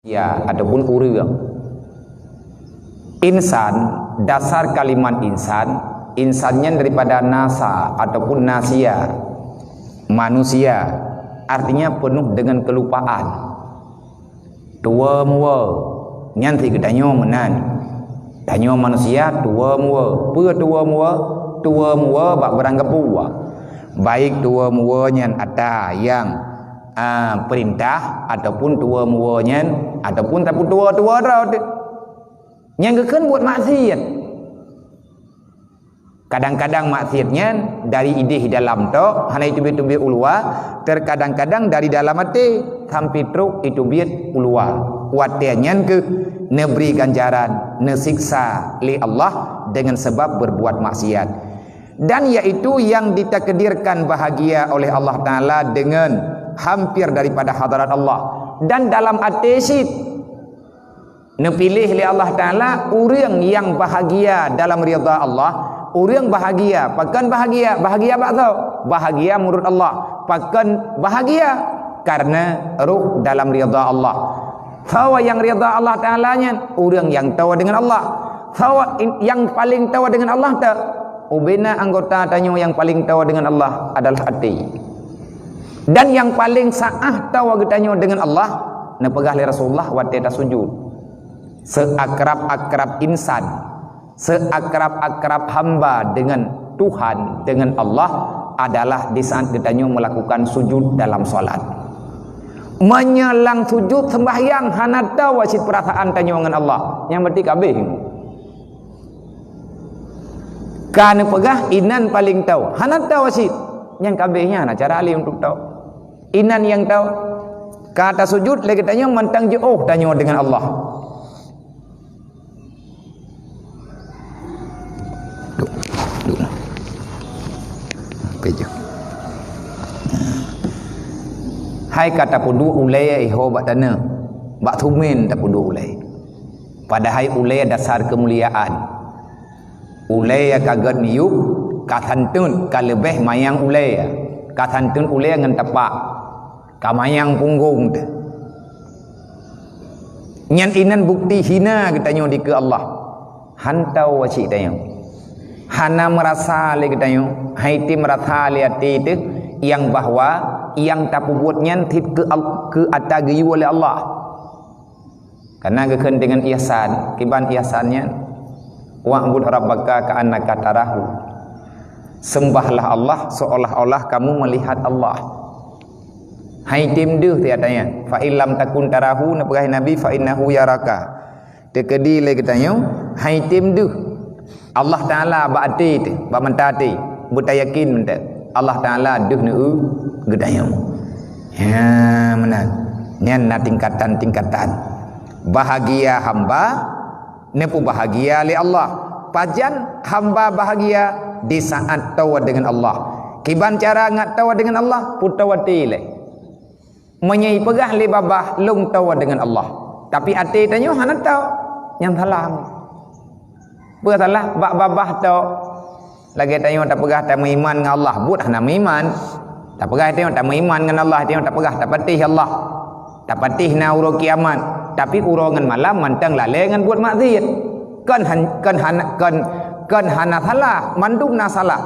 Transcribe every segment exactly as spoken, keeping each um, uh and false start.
Ya, ataupun ureuëng. Insan, dasar kalimat insan, insan nyan daripada nasa ataupun nasia, manusia, artinya penuh dengan kelupaan. Tuwoe muwoe, nyan sit geutanyoe meunan. Tanyoe manusia tuwoe muwoe. Peue tuwoe muwoe? Tuwoe muwoe bak barang geupeue. Baik tuwoe muwoe nyan ata nyang, a, peurintah ataupun tuwoe muwoe nyan ataupun tapeutuwoe-tuwoe droe teuh. Nyang geukheun buet maksiet. Kadang-kadang maksiet nyan dari idéh dalam tok, hana iteubiet-teubiet u luwa, terkadang-kadang dari dalam até sampai trok iteubiet u luwa. Watée nyan keuh neubri ganjaran, neusiksa lé Allah dengan sebab berbuat maksiat. Dan yaitu yang ditakdirkan bahagia oleh Allah Taala dengan hampir daripada hadarat Allah. Dan dalam até cit neupiléh lé Allah Taala ureuëng nyang bahagia dalam ridha Allah, ureuëng bahagia, pakon bahagia, bahagia bak soe? Bahagia meunurot Allah. Pakon bahagia? Karena roh dalam ridha Allah. Soe nyang ridha Allah Taala nyan? Ureuëng nyang toe deungon Allah. Soe in-, nyang paleng toe deungon Allah teuh? Ubena anggota tanyoe nyang paleng toe deungon Allah adalah até. Dan nyang paleng saah toe geutanyoe deungon Allah, neupeugah lé Rasulullah watée tasujud. Seakrab-akrab insan, seakrab-akrab hamba dengan Tuhan, dengan Allah adalah di saat geutanyoe melakukan sujud dalam salat. Meunyoe lam sujud sembahyang hana toe cit peurasaan tanyoe ngon Allah, nyan berarti ka abéh. Ka neupeugah inan paleng toe, hana toe cit. Nyan ka abéh, nyan hana cara lé untuk toe. Inan nyang toe. Ka tasujud lé geutanyoe mantong jiôh tanyoe deungon Allah. Duek, duek. Peujeuet. Hai ka tapeuduek ulée iho bak taneuk, bak sumen tapeuduek ulée. Padahai ulée dasar keumuliaan. Ulée ka gét miyueb, ka santeut, ka leubeh manyang ulée. Ka santeut ulée ngon tapak, ka manyang punggong teuh. Nyan inan bukti hina geutanyoe dikeue Allah. Hantom cit tanyoe. Hana meurasa lé geutanyoe, hai tém meurasa lé até teuh nyang bahwa nyang tapeubuet nyan cit keu al-, keu ata geuyue lé Allah. Karena geukheun deungon ihsan, kiban ihsan nyan, "Wa'bud rabbaka ka'annaka tarahu." Sembahlah Allah seolah-olah kamu melihat Allah. Hai tém deuh tiat nyan, "Fa illam takun tarahu," neupeugah Nabi, "fa innahu yaraka." Teukeudi lé geutanyoe, hai tém deuh. Allah Taala bak até teuh, bak mata até, beutayakin mantong. Allah Taala deuh neu-eu geutanyoe. Ya, meunan. Nyan na tingkatan-tingkatan. Bahagia hamba, neupeubahagia lé Allah. Pajan hamba bahagia di saat toe deungon Allah. Kiban cara ngat toe deungon Allah, peutoe até lé. Meunyoe ipeugah lé babah lôn toe deungon Allah, tapi até tanyoe hana toe, nyan salah. Peue salah? Bak babah toe. Lagée tanyoe tapeugah tameuiman ngon Allah, buet hana meuiman. Tapeugah tanyoe tameuiman ngon Allah, tanyoe tapeugah tapatéh Allah. Tapatéh na uroe kiamat, tapi uroe ngon malam mantong lalée ngon buet maksiet. Kon han-, kon hana, kon, kon hana salah, mandum na salah.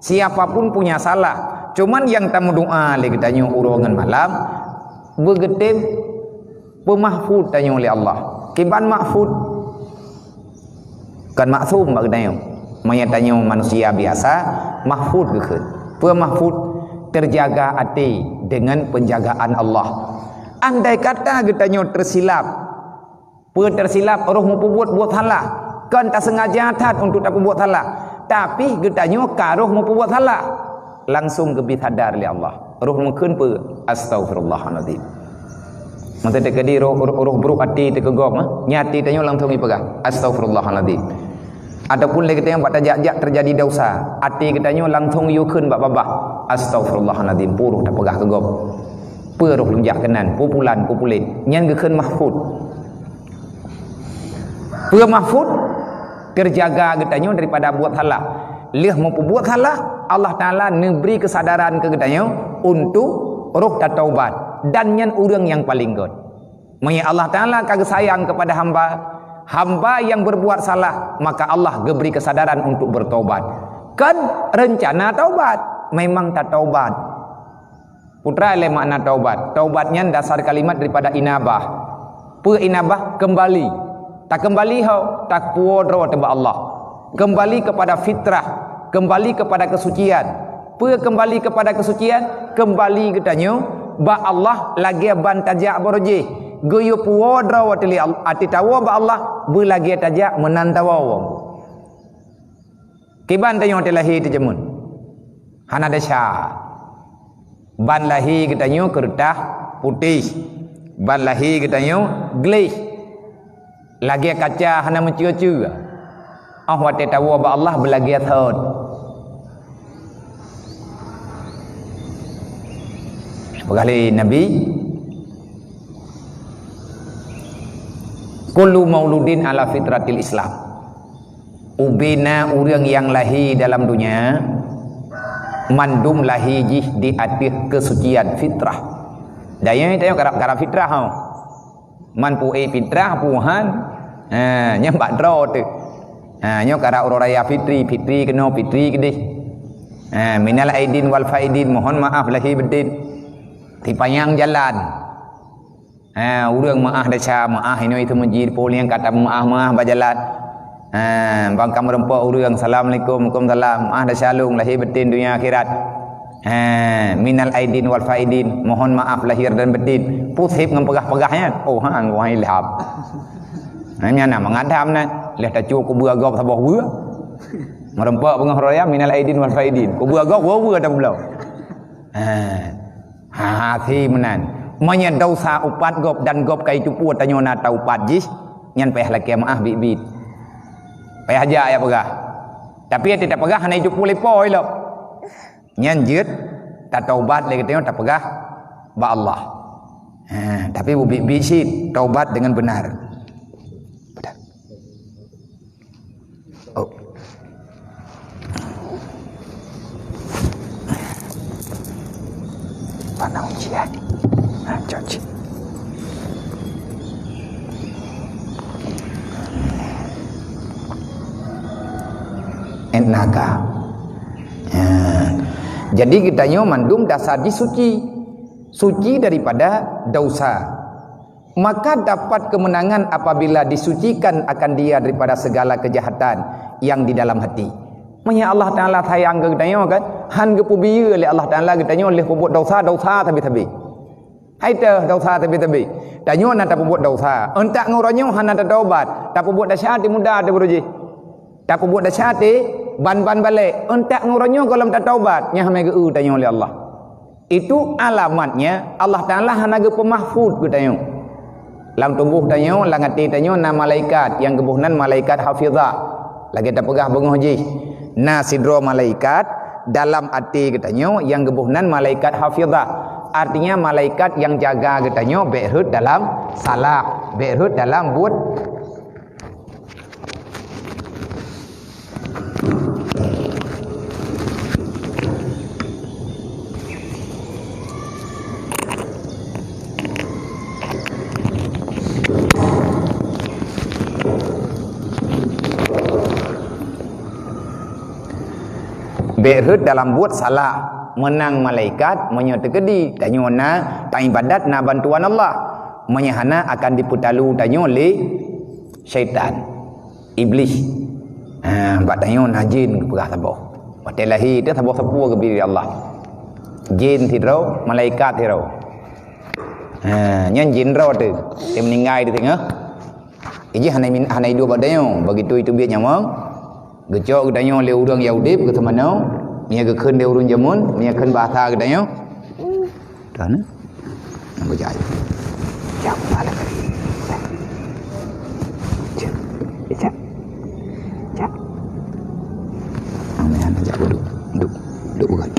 Siapa pun punya salah. Cuman nyang tameudoa lé geutanyoe uroe ngon malam, beugeutem peumahfud tanyoe lé Allah. Kiban mahfud? Kon maksum bak geutanyoe. Meunyoe tanyoe manusia biasa, mahfud geukheun. Peue mahfud? Terjaga até deungon penjagaan Allah. Andai kata geutanyoe teusilap, Peue teusilap, roh meupeubuet buet salah. Kon taseungaja that untuk tapeubuet salah. Tapi geutanyoe ka roh meupeubuet salah. Langsung geubri sadar lé Allah. Roh meukheun peue? Astaghfirullahalazim. Meuteuk teukeudi roh, roh, roh brok até teukeugom, eh? Nyan até tanyoe langsung ipeugah, "Astaghfirullahalazim." Ataupun lé geutanyoe bak tajak-jak teujadi desya, até geutanyoe langsung yue kheun bak babah, "Astaghfirullahalazim," peue roh tapeugah keugom. Peue roh lôn jak keunan, peue pulan, peue pulen. Nyan geukheun mahfud. Peue mahfud? Teujaga geutanyoe daripada buet salah. Lheueh meupeubuet salah, Allah Taala neubri keusadaran keu geutanyoe untuk roh tataubat. Dan nyan ureuëng nyang paleng gét. Meunyoe Allah Taala ka geusayang kepada hamba, hamba yang berbuat salah, maka Allah geubri kesadaran untuk bertobat. Kan rencana taubat, memang tataubat. Peue treuk lé makna taubat? Taubat nyan dasar kalimat daripada inabah. Peue inabah? Kembali. Takembali ho, tapuwoe droe teuh bak Allah. Kembali kepada fitrah, kembali kepada kesucian. Peue kembali kepada kesucian? Kembali geutanyoe bak Allah lagée ban tajak baroe jih. Geuyue puwoe droe teuh lé Allah, até tawoe bak Allah beulagée tajak meunan tawoe. Kiban tanyoe teuh lahé teuh jameun. Hana desya. Ban lahé geutanyoe keureutah putéh. Ban lahé geutanyoe gleh. Lagée kaca hana meucue-cue. Óh watée tawoe bak Allah beulagée thot. Peugah lé Nabi, "Kullu mauludin ala fitratil Islam." Ubena ureuëng nyang lahé dalam donya, mandum lahé jih di ateueh keusucian fitrah. Dayeuh tanyoe karab-karab fitrah, ho. Man peue fitrah, peue han, ha, nyan bak droe teuh. Ha, nyoe karab uroe raya fitri, fitri keunoe, fitri keudeh. Ha, minal aidin wal faidin, mohon maaf lahé batin. Sipanyang jalan. Ha, ureuëng meuáh desya, meuáh inoe itu meuji, peue nyang ka tameuáh-meuáh bak jalan. Ha, ban ka meurumpok ureuëng, "Assalamualaikum." "Waalaikumsalam." Meuáh desya lôn, lahé batin donya akhirat. Ha, minal aidin wal faidin, mohon maaf lahir dan batin. Peue seb ngon peugah-peugah nyan. Oh, ha, ngon ilham. Ha, nyan na mangat tham na. Lheueh tacue kubeue gob saboh beue. Meurumpok beungoh raya minal aidin wal faidin. Kubeue gob beue-beue tabloe. Ha. Ha, hase meunan. Meunyoe desya upat gob dan gob ka jiteupeue tanyoe na taupat jih, nyan payah lakée meuáh biet-biet. Payah jak jak peugah. Tapi até tapeugah hana jiteupeue lé Po ilop. Nyan jeuet tataubat lé geutanyoe tapeugah bak Allah. Ha, tapi beubiet-biet cit taubat dengan benar. Oh. Mana ujian? Ha, cok cit. Innaka. Ha. Jadi geutanyoe mandum dasar jih suci. Suci daripada desya. Maka dapat kemenangan apabila disucikan akan dia daripada segala kejahatan yang di dalam hati. Meunyoe Allah Taala sayang keu geutanyoe kan, han geupeubiyeu lé Allah Taala geutanyoe lheueh peubuet desya-desya sabe-sabe. Hai teuh desya sabe-sabe. Tanyoe na tapeubuet desya, euntak ngon uroe nyoe hana tataubat, tapeubuet desya di muda di beurujih. Tapeubuet desya até ban-ban balek, euntak ngon uroe nyoe gohlom tataubat, nyan hamai geu-eu tanyoe lé Allah. Itu alamatnya Allah Taala hana geupeumahfud geutanyoe. Lam tuboh tanyoe, lam até tanyoe na malaikat nyang geuboh nan malaikat hafizah. Lagée tapeugah beungoh jih, na sidroe malaikat dalam até geutanyoe nyang geuboh nan malaikat hafizah. Artinya malaikat nyang jaga geutanyoe bék rhot dalam salah, bék rhot dalam buet Bék rhot dalam buet salah, meunan malaikat meunyoe teukeudi tanyoe na taibadat na bantuan Allah, meunyoe hana akan dipeutalu tanyoe lé syaitan. Iblih. Ha, bak tanyoe na jin geupeugah saboh. Watée lahé teuh saboh sapeue geubri lé Allah. Jin sidroe, malaikat sidroe. Ha, nyan jin droe teuh. Teuh meuninggai di teungoh. Ijih hana min-, hana iduek bak tanyoe. Begitu iteubiet nyawöng, geucok geutanyoe lé ureuëng nyang udeb geuseumanoe, meunyoe geukheun lé ureuëng jameun, meunyoe kheun bahasa geutanyoe. Dah na? Nang bajai. Jak malam tadi. Jak. Jak. Jak. Aman, jak duduk. Duduk. Duduk bukan.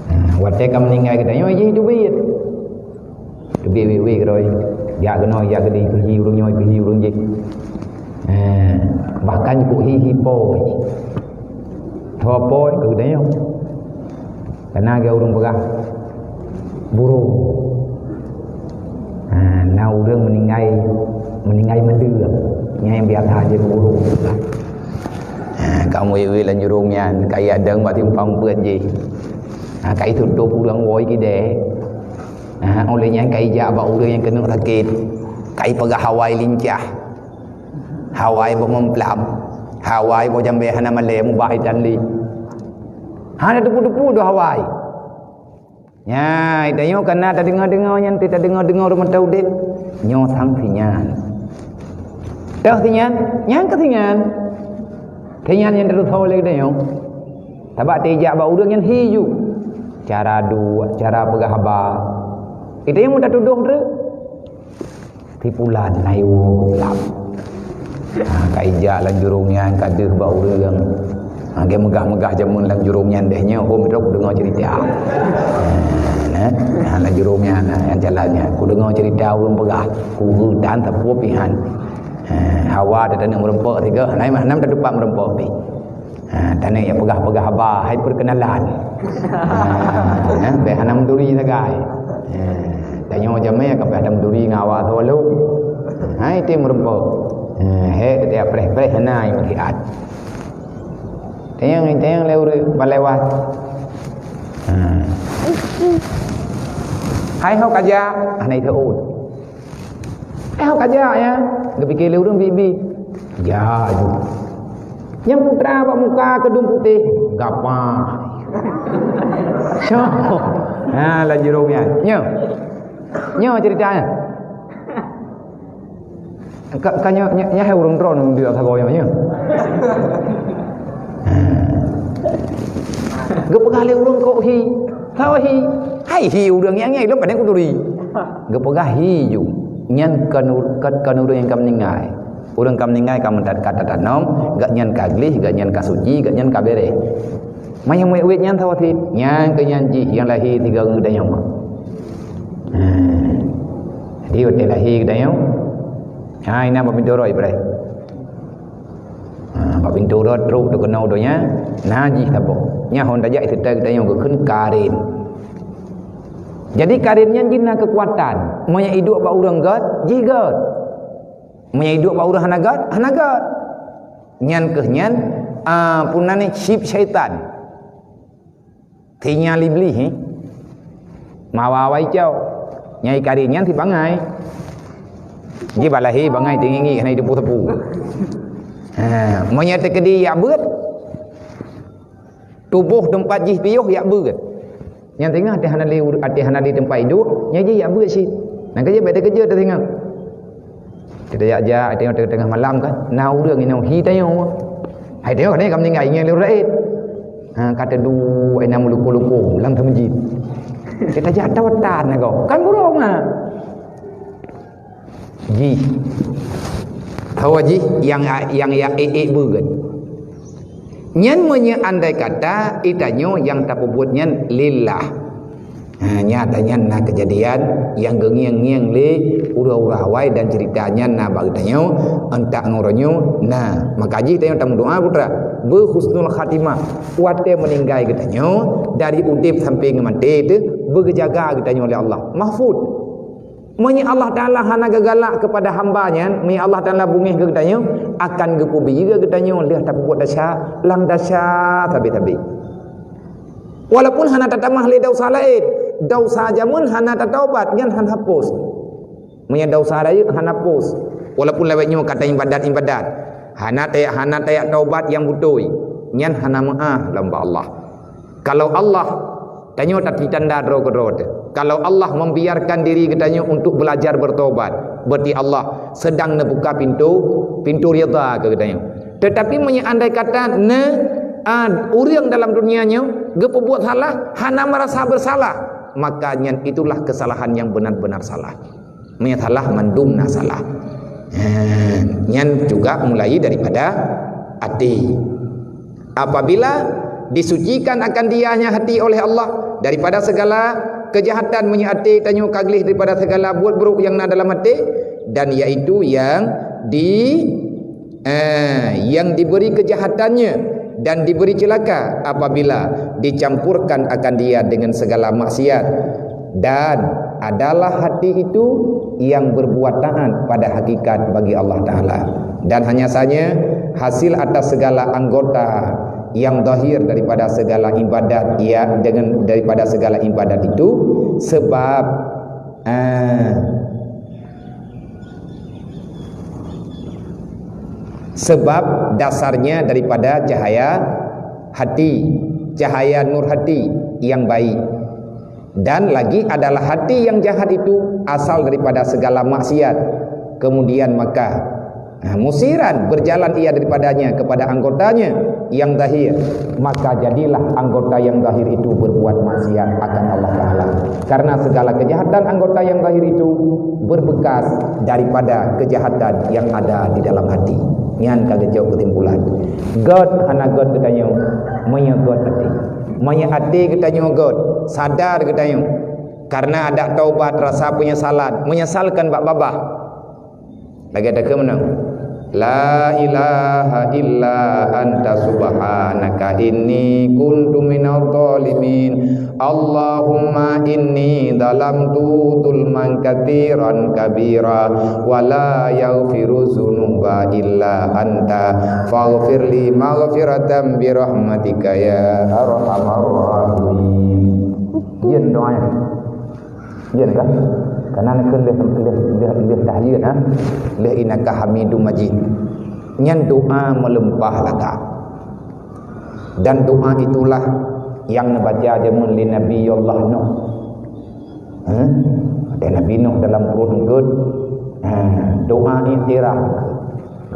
Nah, watée ka meuninggai geutanyoe jih teubiet. Teubiet wék-wék keudroe. Jak keunoe, jak keudeh, peuhi ureuëng nyoe, peuhi ureuëng jih. Eh, bahkan kuk hi-hi poi. Tho poi keu geutanyoe. Kana geu ureuëng peugah burung. Ha, na ureuëng meuninggai, meuninggai mandum. Nyang biasa jeuet burung. Ha, ka muwit-wit lam jurông nyan, ka iadeueng bak simpang peuet jih. Ha, ka itutoe ureuëng woe kidée. Ha, óh lheueh nyan ka ijak bak ureuëng nyang keuneuk sakét. Ka ipeugah hawai lincah. Hawai boh meumplam. Hawai boh jambée hana malée mubah itan li. Hana teupeu-teupeu doh hawai. Nyan, tanyoe kana tadeungoe-deungoe nyan, tadeungoe-deungoe rumoh teuh udeb. Nyoe sang sinyan. Teuh sinyan, nyan keu sinyan. Sinyan nyang teutusoe lé geutanyoe. Sabab tijak bak ureuëng nyan hi ju. Cara duek, cara peugah haba. Geutanyoe meutatudôh treuk. Si pulan na iwoe keu pulan. Ha, ka ijak lam jurông nyan ka deuh bak ureuëng. Ha, geumeugah-meugah jameun lam jurông nyan deh nyoe, hom trok kudeungoe cerita. Ha, nah, ha, lam jurông nyan, ha, nyang jalan nyan. Kudeungoe cerita ureuëng peugah, kuheutan sapeue pihan. Ha, hawa teutaneueng meureumpok sigoe, na iman nam tatupat meureumpok pih. Ha, taneuk jak peugah-peugah haba, hai perkenalan. Ha, ha, bèk hana meuduri sagai. Ha, tanyoe jamé ka bèk hana meuduri ngon awak sawalom. Hai tem meureumpok. Ha, he teuka preh-preh hana ai meusiat. Tanyong, tanyong lé ureuëng balewat. Ha. Hai ho kaja, hana iteuôt. Eh, ka jak, ya. Geupike lé ureuëng bi-bi. Jak ju. Nyang putra bak muka keudung putéh, gapa. Nyoe. Ha, lam jurông nyan. Nyoe. Nyoe ceritanya. Ka, ka nyoe, nyoe, nyoe hai ureuëng droeneuh di sagoe nyoe, nyoe. Ha. Geupeugah lé ureuëng kok hi. Sawa hi. Hai hi ureuëng nyang, nyang lôn pandai kuturi. Geupeugah hi ju. Nyan kon ur-, kon, kon ureuëng nyang ka meuninggai. Ureuëng ka meuninggai ka meutat-, ka tatanom, gobnyan ka gleh, gobnyan ka suci, gobnyan ka béréh. Manyang muet-muet nyan sawa sit, nyan keu nyan jih nyang lahé sigoe geutanyoe. Ha. Jadi watée lahé geutanyoe, ha, inan bak pintoe rot Ibrahim. Ha, bak pintoe rot trok teukeunong donya, na jih saboh. Nyan hon tajak iseutôt geutanyoe geukheun karin. Jadi karin nyan jih na keukuatan. Meunyoe iduek bak ureuëng gét, jih gét. Meunyoe iduek bak ureuëng hana gét, hana gét. Nyan keuh nyan, a, peunan nyan chip syaitan. Sinyal Iblih, eh. Mawa-wa icau. Nyai karin nyan si bangai. Jibalahé bangai teungingi hana jiteupeue-teupeue. Ha, meunyoe teukeudi jak beuet, tuboh teumpat jih piôh jak beuet. Nyang teungoh até hana lé ur-, até hana lé teumpat iduek, nyang jih jak beuet cit. Nyang keujeuet bèk teukeujot teuh teungoh. Kita jak-jak, tengok tengah-tengah malam kan, na ureuëng inoe hi tanyoe. Hai tanyoe kan ka meuninggai, ingat lé ureuëng laén. Ha, ka teuduek ina meuluko-luko lam teumeujid. Kita jak tawa tan lagoe. Kan burông ah. Jih. Hawa jih nyang, nyang ya ék-ék beuget. Nyan meunyoe andai kata itanyoe nyang tapeubuet nyan lillah. Ha, nyata nyan na keujadian nyang geungieng-ngieng lé uroe-uroe awai dan ceurita nyan na bak geutanyoe, euntak ngon uroe nyoe na. Maka jih tanyoe tameudoa putra, beuhusnul khatimah. Watée meuninggai geutanyoe, dari udeb sampoe ngon maté teuh, beugeujaga geutanyoe lé Allah. Mahfud. Meunyoe Allah Taala hana geugalak keupada hamba nyan, meunyoe Allah Taala beungéh keu geutanyoe, akan geupeubiyeu geutanyoe lheueh tapeubuet desya, lam desya sabe-sabe. Walaupun hana tatamah lé desya laén, desya jameun hana tataubat, nyan hana hapus. Meunyoe desya rayeuk hana hapus, walaupun lawét nyoe ka taibadat-ibadat, hana tayak, hana tayak taubat nyang beutôi, nyan hana meuáh lom bak Allah. Kalau Allah, tanyoe tatitanda droe keudroe teuh. Kalau Allah membiarkan diri geutanyoe untuk belajar bertobat, berarti Allah sedang neubuka pintu, pintu ridha keu geutanyoe. Tetapi meunyoe andai kata ne, a, ureuëng dalam dunia nyoe geupeubuet salah, hana merasa bersalah, maka nyan itulah kesalahan yang benar-benar salah. Meunyoe salah, mandum na salah. Ha, nyan juga mulai daripada até. Apabila disucikan akan diahnya hati oleh Allah daripada segala kejahatan, meunyoe até tanyoe ka gleh daripada segala buet buruk nyang na dalam até, dan yaitu yang di, eh, yang diberi kejahatannya, Dan diberi celaka apabila dicampurkan akan dia dengan segala maksiat. Dan adalah hati itu yang berbuat taat pada hakikat bagi Allah Ta'ala. Dan hanya saja hasil atas segala anggota yang zahir daripada segala ibadat, ya, dengan daripada segala ibadat itu sebab, ah, sebab dasarnya daripada cahaya hati, cahaya nur hati yang baik. Dan lagi adalah hati yang jahat itu asal daripada segala maksiat, kemudian maka, nah, musiran berjalan ia daripadanya kepada anggotanya yang zahir, maka jadilah anggota yang zahir itu berbuat maksiat akan Allah Ta'ala. Karena segala kejahatan anggota yang zahir itu berbekas daripada kejahatan yang ada di dalam hati. Nyan ka geujok keusimpulan. Gét hana gét geutanyoe, meunyoe gét até. Meunyoe até geutanyoe gét, sadar geutanyoe. Karena ada taubat, rasa penyesalan, menyesalkan bak babah. Lagée takheun meunan. La ilaha illa anta subhanaka inni kuntu minadh dhalimin. Allahumma inni zalamtu zulman katsiran kabira wa la yaghfiru dzunuba illa anta faghfirli maghfiratan bi rahmatika ya arhamar rahimin. Jeuet doa nyan. Jeuet kah? Kana neukheun lheueh, lheueh, lheueh, lheueh tahiyat, ha? Lheueh innaka hamidum majid. Nyan doa meuleumpah lagak. Dan doa itulah nyang neubaca jameun lé Nabi Allah Nuh. Ha? Ada Nabi Nuh dalam pruet eungkôt. Ha, doa iktiraf.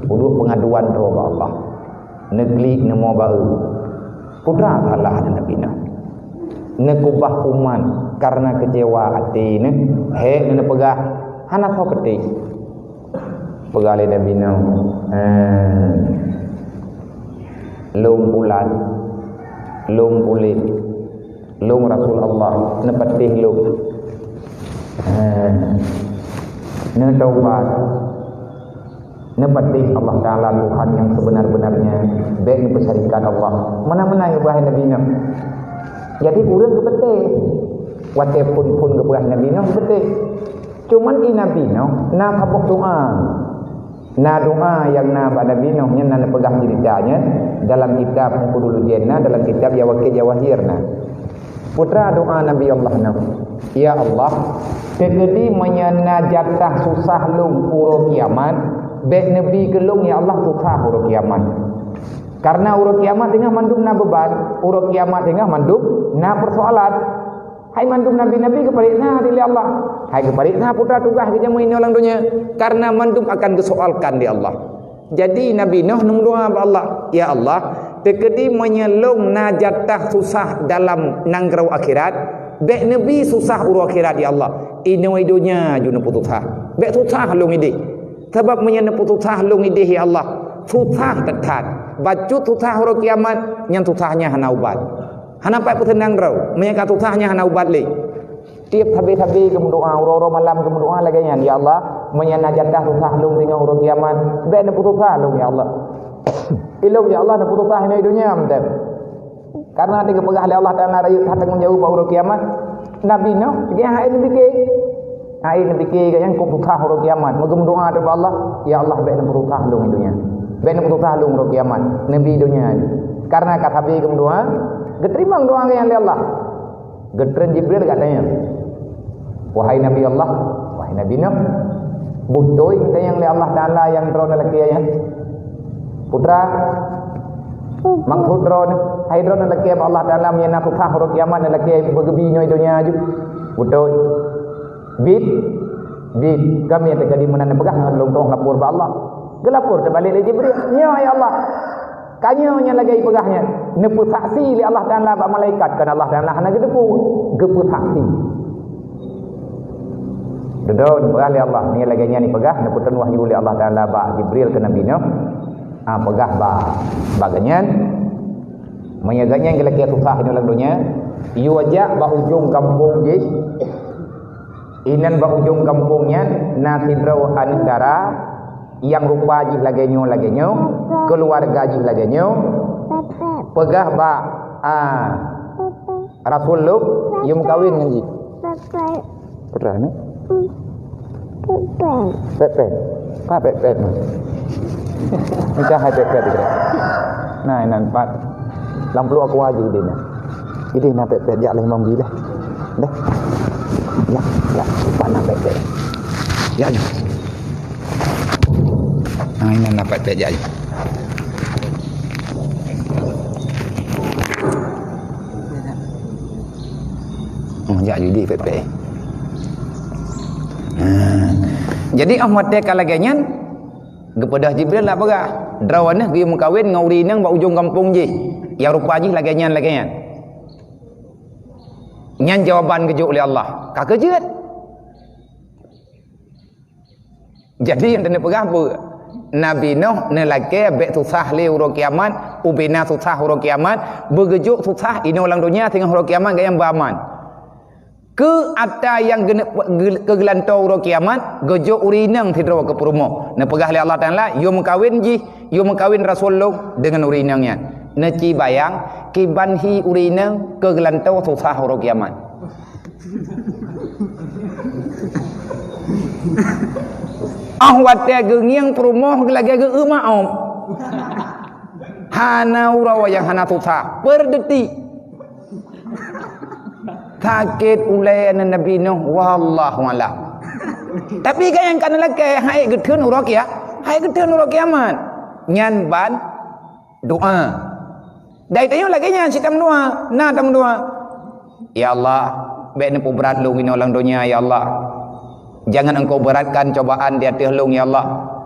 Peuduek peungaduan droe bak Allah. Neuklik neumo baeu. Peue teuma salah Nabi Nuh. Neukubah umat karena keucewa até neuh. Hék neuh neupeugah, hana soe peutéh. Peugah lé Nabi Nuh, "Eh, lôn pulan, lôn puléh, lôn Rasul Allah, neupatéh lôn. Eh, neutaubat, neupatéh Allah Ta'ala Tuhan nyang seubeuna-beunarnya, bék neupeusyarikat Allah." Meunan-meunan geupeugah Nabi Nuh. Jadi ureuëng geupatéh. Watée phon-phon geupeugah Nabi Nuh geupatéh. Cuman di Nabi Nuh na saboh doa. Na doa nyang na bak Nabi Nuh nyan na neupeugah ceurita nyan dalam kitab Uqudul Junayn na, dalam kitab Yawaqit Jawahir na. Peue teuma doa Nabi Allah Nuh, "Ya Allah, teukeudi meunyoe na jatah susah lôn uroe kiamat, bék neubi keu lôn ya Allah susah uroe kiamat. Karena uroe kiamat teungoh mandum na beuban, uroe kiamat teungoh mandum na peusoalan." Hai mandum nabi-nabi geupareksa lé Allah. Hai geupareksa peue teuma tugaih geujameun inoe lam donya. Karena mandum akan geusoalkan lé Allah. Jadi Nabi Nuh neumeudoa bak Allah, "Ya Allah, teukeudi meunyoe lôn na jatah susah dalam nanggroe akhirat, bék neubi susah uroe akhirat ya Allah. Inoe donya ju neupeususah. Bék susah lôn idéh. Sabab meunyoe neupeususah lôn idéh ya Allah, susah that-that. Bacut susah uroe kiamat, nyan susah nyan hana ubat." Hana pat peuseunang droe, meunyoe ka susah nyan hana ubat lé. Tieb sabe-sabe geumeudoa, uroe-uroe malam geumeudoa lagée nyan, "Ya Allah, meunyoe na jatah susah lôn teungoh uroe kiamat, bék neupeususah lôn, ya Allah. Ilôn, ya Allah, neupeususah inoe donya mantong." Karena teupeugah lé Allah Ta'ala rayeuk that tanggong jaweueb bak uroe kiamat. Nabi Nuh, dia hai neupiké. Hai neupiké geuh nyang kok susah uroe kiamat. Meugeumeudoa bak Allah, "Ya Allah, bék neupeususah lôn donya. Bék neupeususah lôn uroe kiamat." Neubi donya. Karena ka sabe geumeudoa, geuteurimong doa geuh nyan lé Allah. Geutreun Jibril geutanyong, "Wahai Nabi Allah, wahai Nabi Nuh, beutôi geutanyong lé Allah Ta'ala nyang droeneuh lakée nyan? Peue teuma maksud droeneuh? Hai droeneuh lakée bak Allah Ta'ala meunyoe na susah uroe kiamat, neulakée beugeubi inoe donya ju. Beutôi?" "Bit, bit, kami teukeudi meunan neupeugah ngon lôn toh lapor bak Allah." Geulapor teubalek lé Jibril, "Nyoe, ya Allah. Ka nyoe nyang lagée ipeugah nyan, neupeusaksi lé Allah Ta'ala bak malaikat, kon Allah Ta'ala hana geuteupeue, geupeusaksi." Dudoe neupeugah lé Allah, nyan lagée nyan ipeugah, neupeuteun wahyu lé Allah Ta'ala bak Jibril keu Nabi Nuh. Ah, peugah bak, bak geuhnyan, meunyoe geuhnyan geulakée susah inoe lam donya, yue jak bak ujong gampông jih, inan bak ujong gampông nyan na sidroe aneuk dara nyang rupa jih lagée nyoe, lagée nyoe, keuluwarga jih lagée nyoe, Peugah bak, ah, Rasul Lut, yue meukawen ngon jih. Peugah ni. Pepeng. Pat pepeng. Macam hai pepeng tu. Nah, nan pat. Lam peluang aku aja ideh ni. Ideh na pepeng, jak leh mambi leh. Deh. Ya, ya. Pat na pepeng. Ya, ya. Nah, ini na pepeng, jak. Oh, jak judi pepek. Ha. Jadi, oh, watèe ka lagèe nyan, geupeugah Jibril nak peugah, "Droeneuh geuyue meukawen ngon ureueng inong bak ujong gampông jih, nyang rupa jih lagèe nyan, lagèe nyan." Nyan jawaban geujok lé Allah. Ka keujeuet. Jadi, nyang teuneuh peugah peue? Nabi Nuh neulakèe bèk susah lé uroe kiamat, ubena susah uroe kiamat, beugeujok susah inoe lam donya, teungoh uroe kiamat gobnyan beuaman. Keu atra nyang geuneuk pe-, geu-, keu geulantoe uroe kiamat, geujok ureueng inong sidroe keu peurumoh. Neupeugah lé Allah Taala, "Yue meukawen jih, yue meukawen Rasul Lôn deungon ureueng inong nyan." Neuci bayang, kiban hi ureueng inong keu geulantoe susah uroe kiamat. Ah, watèe geungieng peurumoh lagèe geu-eu ma'ob. Hana uroe nyang hana susah, peureudeuti. Sakét ulèe aneuk Nabi Nuh, wallahu a'lam. Tapi kan nyang ka neulakèe, hai geutheun uroe kia-, hai geutheun uroe kiamat. Nyan ban doa. Dai tanyoe lagèe nyan cit tameudoa, na tameudoa, "Ya Allah, bèk neupeuberat lôn inoe lam donya, ya Allah. Jangan Engkau beratkan cobaan di ateueh lôn, ya Allah.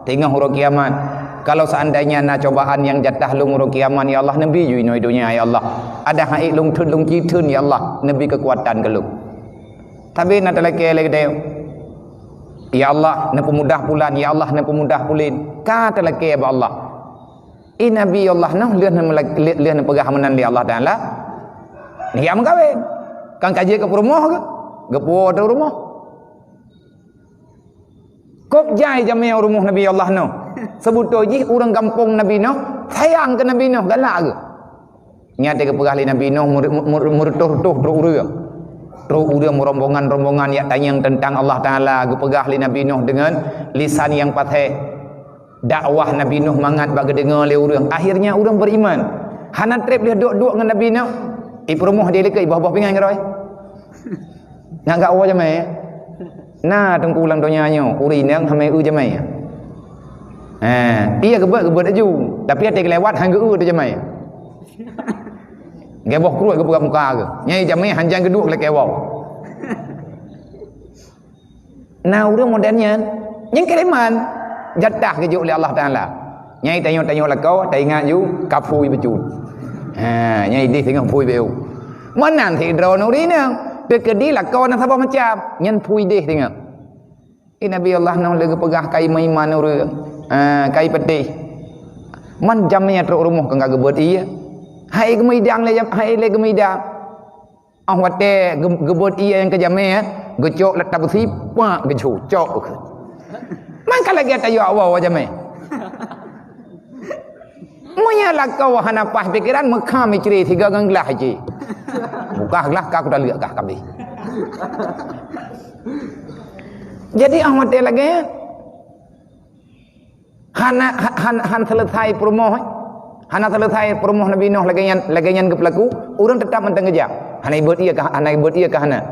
Teungoh uroe kiamat, kalau seandainya na cobaan nyang jatah lôn uroe kiamat, ya Allah, neubi ju inoe donya, ya Allah. Adak han ék lôn theun, lôn ci theun, ya Allah, neubi keukuatan keu lôn." Tapi na talakèe lé geutanyoe, "Ya Allah, neupeumudah pulan, ya Allah, neupeumudah pulan." Ka talakèe bak Allah. I Nabi Allah Nuh lheueh neumeula-, lheueh, lheueh neupeugah meunan lé Allah Taala, neujak meukawen. Kan ka jeuet keu peurumoh geuh? Geupuwoe teuk rumoh. Kôb jai jamèe u rumoh Nabi Allah Nuh. Seubeutôi jih ureueng gampông Nabi Nuh sayang keu Nabi Nuh, galak geuh. Nyan teuh geupeugah lé Nabi Nuh meur-, meur-, meur-, meureutoh-reutoh trôk ureueng. Trôk ureueng meurombongan-rombongan jak tanyong teuntang Allah Taala, geupeugah lé Nabi Nuh deungon lisan nyang paséh. Dakwah Nabi Nuh mangat bak geudeungoe lé ureueng. Akhirnya ureueng beriman. Hana trép lheueh duek-duek ngon Nabi Nuh, i peurumoh di likot, i boh-boh pingan keudroe. Ngat gak woe jamèe. Na teungku lam donya nyoe, ureueng inong hana eu jamèe. Ha, iya geubeuet, geubeuet laju. Tapi até geulewat han geu-eu teuh jamèe. Geuboh kruet geupeugah muka geuh. Nyai jamèe hanjeuet geuduek lakèe woe. Na ureueng model nyan, nyang kiriman jatah geujok lé Allah Taala. Nyai tanyoe-tanyoe lakoe, taingat ju, ka phui bacut. Ha, nyai ideh teungoh phui bacut. Meunan sidroe ureueng inong, teukeudi lakoe na saboh macam, nyan phui ideh teungoh. Di Nabi Allah Nuh lé geupeugah kai meuiman ureueng, ha, kai patéh. Man jamèe trôk rumoh keu ka geubeuet ie. Hai geumeudang lé jam-, hai lé geumeudang. Ah, watèe geu-, geubeuet ie nyang keu jamèe, geucok lam tabeusi, pak geucok. Man ka lagèe tayue awai jamèe. Meunyoe lakoe hana paih pikeran, meukham icre sigoe ngon glah ici. Bukah glah ka kutaleuek kah kabeh. Jadi ah watèe lagèe nyan, hana, ha-, han, han selesai peurumoh, eh. Hana selesai peurumoh Nabi Nuh lagèe nyan, lagèe nyan geupeulaku, ureueng teutap mantong geujak. Hana ibeuet ie kah, hana ibeuet ie kah hana.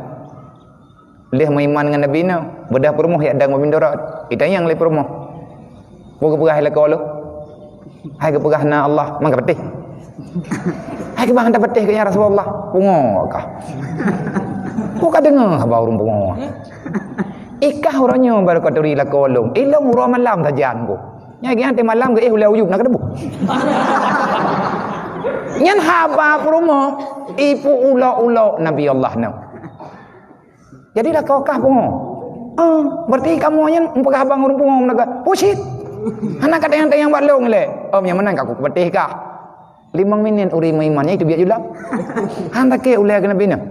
Lheueh meuiman ngon Nabi Nuh, beudôh peurumoh jak dong bak mindorot. Itanyong lé peurumoh, "Peue geupeugah hai lakoe lôn?" "Hai geupeugah na Allah, man ka patéh." "Hai geupeugah han patéh keu ya Rasulullah?" "Pungo kah." "Peue ka deungoe haba ureueng pungo?" "Ikah uroe nyoe baru ka turi lakoe lôn. Ilôn uroe malam sajan ku." Nyang geuh malam geuh, eh, ulèe uyueb na keudeubu. Nyan haba peurumoh, ipu ulok-ulok Nabi Allah Nuh. Jadi lakoe kah pungo. Ah, berarti kamoe nyan meupeugah haba ureueng pungo meulaga. Pusit. Hana ka tanyong-tanyong bak lôn lé. Om nyang meunan ka kupatéh kah. Limong minit ureueng meuiman nyan itu biak julang. Han takée ulèe keu Nabi Nuh.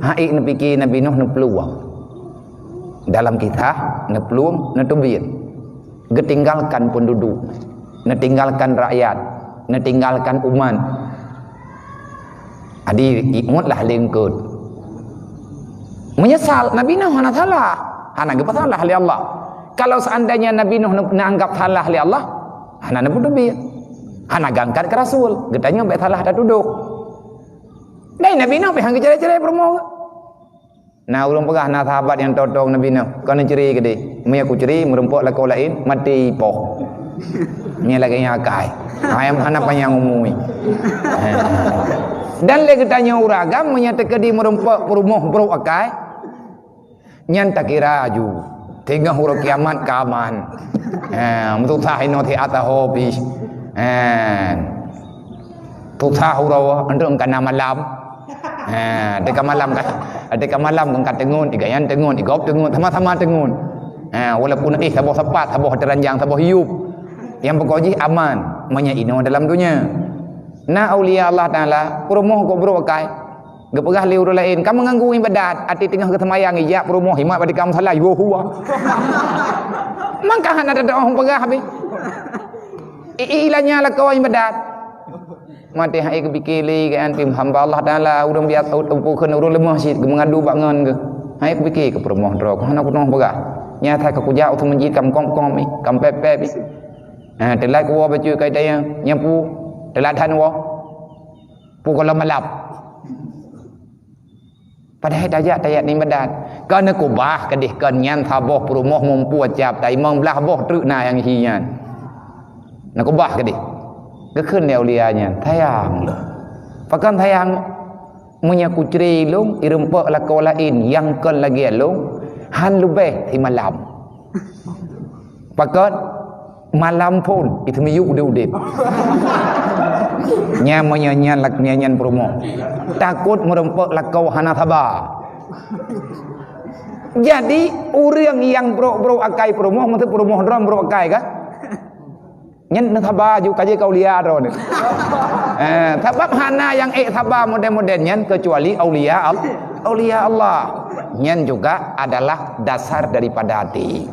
Hai neupike Nabi Nuh neuplueng. Dalam kisah neuplueng, neuteubiet. Geutinggalkan penduduk, neutinggalkan rakyat, Neutinggalkan umat. Adi, ingatlah lingkot. Menyesal, Nabi Nuh hana salah. Hana geupeusalah lé Allah. Kalau seandainya Nabi Nuh ne-, neuanggap salah lé Allah, hana neupeuteubiet. Hana geuangkat keu rasul. Geutanyoe bék salah tatudôh. Dai Nabi Nuh pih han geucerai-cerai peurumoh geuh. Na ureuëng peugah na sahabat nyang totong Nabi Nuh, "Kon neucre keudeh. Meunyoe kucre, meurumpok lakoe laén, maté ipoh." Nyan lagée nyan akai. Hai hana panyang umui. Dan lé geutanyoe ureuëng agam, meunyoe teukeudi meurumpok peurumoh brok akai, nyan takira aju teungoh uroe kiamat ka aman. Ha, meususah inoe siat taho pih. Ha. Susah uroe, untuk kana malam. Ha, teuka malam ka, teuka malam ka teungon, iga nyan teungon, igob teungon, sama-sama teungon. Ha, walaupun éh saboh sepat, saboh teuranjang, saboh hiup. Nyang pokok jih aman, meunyoe inoe dalam donya. Na aulia Allah Taala, peurumoh kok brok akai. Geupeugah lé ureuëng laén, "Kamu ganggu ibadat, até teungoh geuseumayang ijak peurumoh himat bak tika musala, yo huwa." Mangka hana teudoh peugah bih. I, i, ilanya lakoe ibadat. Maté hai geupike lé keu antim hamba Allah Taala, ureuëng biasa, umpukheun ureuëng leumah cit, geumeungadu bak ngon geuh. Hai geupike keu peurumoh droe, keu hana kunoh peugah. Nyata ka kujak u meujid kam kong-kong mi, kam pep-pep mi. Ha, teulai kuwoe bacut kai daya, nyapu, teulai than woe. Pukon lom malab. Padahai tajak tayat ni medan. Keu neukubah keudeh kon nyan saboh peurumoh mumpue cap tai mong blah boh treuk na nyang hi nyan. Neukubah keudeh. Geukheun lé aulia nyan, "Sayang lôn." Pakon sayang? "Meunyoe kucre lôn, irumpok lakoe laén nyang kon lagée lôn, han leubeh simalam." Pakon? Malam phon, itu miyup udeb-udeb. Nyan meunyoe nyan lak-, nyan, nyan peurumoh. Takot meurumpok lakoe hana saba. Jadi, ureuëng nyang brok-brok akai peurumoh, meusti peurumoh droe brok akai kan? Nyan neusaba ju ka jeuet keu aulia droe ni. Eh, sabab hana nyang ék saba model-model nyan kecuali aulia Al-, aulia Allah. Nyan juga adalah dasar daripada até.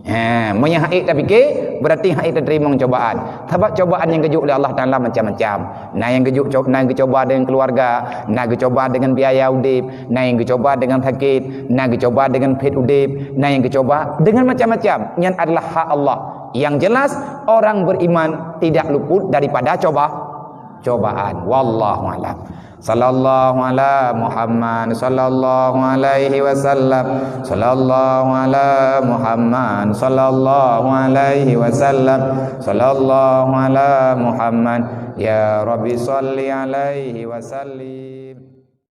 Ha, meunyoe han ék tapike, berarti han ék tateurimong cobaan. Sabab cobaan nyang geujok lé Allah Taala macam-macam. Na nyang geujok co-, na geucoba deungon keuluwarga, na geucoba deungon biaya udeb, na nyang geucoba deungon sakét, na geucoba deungon phet udeb, na nyang geucoba deungon macam-macam. Nyan adalah hak Allah. Yang jelas, orang beriman tidak luput daripada coba-, cobaan. Wallahu a'lam. Sallallahu ala Muhammad, sallallahu alaihi wasallam. Sallallahu ala Muhammad, sallallahu alaihi wasallam. Sallallahu ala Muhammad. Ya Rabbi, salli alaihi wasallim.